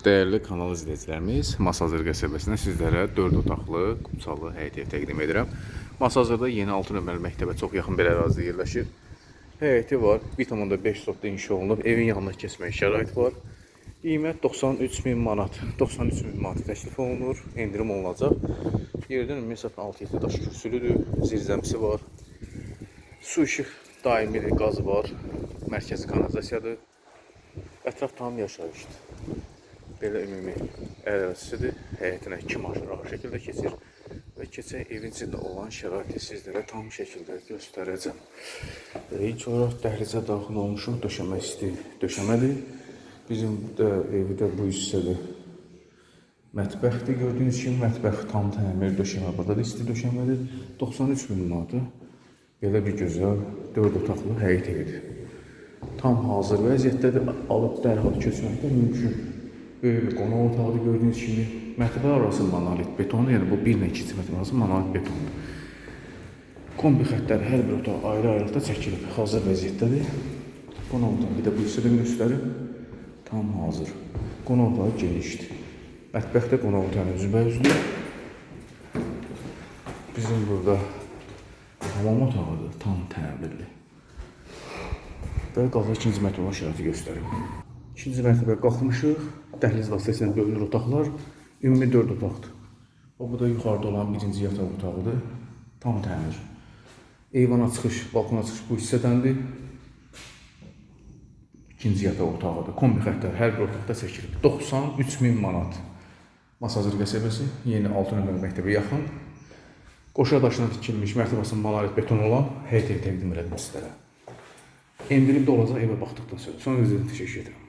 Dəyərli kanal izləyicilərimiz, Masazır qəsəbəsində sizlərə 4 otaqlı, kupçalı həyət evi təqdim edirəm. Masazırda yeni 6 nömrəli məktəbə çox yaxın bir ərazidə yerləşir. Həyəti var, 1,5 sotda inşa olunub, evin yanına keçmək şərait var. Qiymət 93 min manat, 93 min manat təklif olunur, endirim olunacaq. Yerdən ümumi hesabla 6-7 daş kürsülüdür, zirzəmisi var. Su işıq daimidir, qazı var, mərkəzi kanalizasiyadır. Ətraf tam yaşayışdır. Belə ümumi ərazisidir. Həyətinə 2 maşın rahat şəkildə keçir və keçək evin içində olan şəraiti sizlərə tam şəkildə göstərəcəm. İlk olaraq dəhlizə daxil olmuşuq. Döşəmə isti döşəmədir. Bizim də evdə bu hissədə mətbəxdir. Gördüyünüz kimi mətbəx tam təmir döşəmə. Burada da isti döşəmədir. 93 min manata belə bir gözəl 4 otaqlı həyət evidir. Tam hazır vəziyyətdədir. Alıb dərhal köçmək də mümkün. Böyük bir qonaq otağıdır gördüyünüz kimi. Mətbəx arası monolit betondur. Yəni bu 1 ilə 2 mətbəx arası monolit betondur. Kombi xəttləri hər bir otaq ayrı-ayrılıqda çəkilib. Hazır vəziyyətdədir. Qonaq otağı bir də bu hissədən göstərim. Tam hazır. Qonaq otağı genişdir. Mətbəx də qonaq otağının üzbəüzdür. Bizim burada hamam otağıdır. Tam təmirli. Və qalxaq ikinci mərtəbə olan şəraiti göstərim. İkinci mərtəbəyə qalxmışıq. Dəhliz vasitəsilə bölünür otaqlar. Ümumi 4 otaqdır. O bu da yuxarıda olan birinci yataq otağıdır. Tam təmir. Eyvana çıxış, balkona çıxış bu hissədəndir. İkinci yataq otağıdır. Kombi xəttləri hər bir otaqda çəkilib. 93 min manat. Masazır qəsəbəsi, yeni 6 nömrəli məktəbə yaxın. Qoşa daşına tikilmiş, mərtəbəsi monolit beton olan həyət evi təqdim elədim sizlərə. Endirim də olacaq evə baxdıqdan sonra. Son izlədiyiniz təşəkkür edirəm.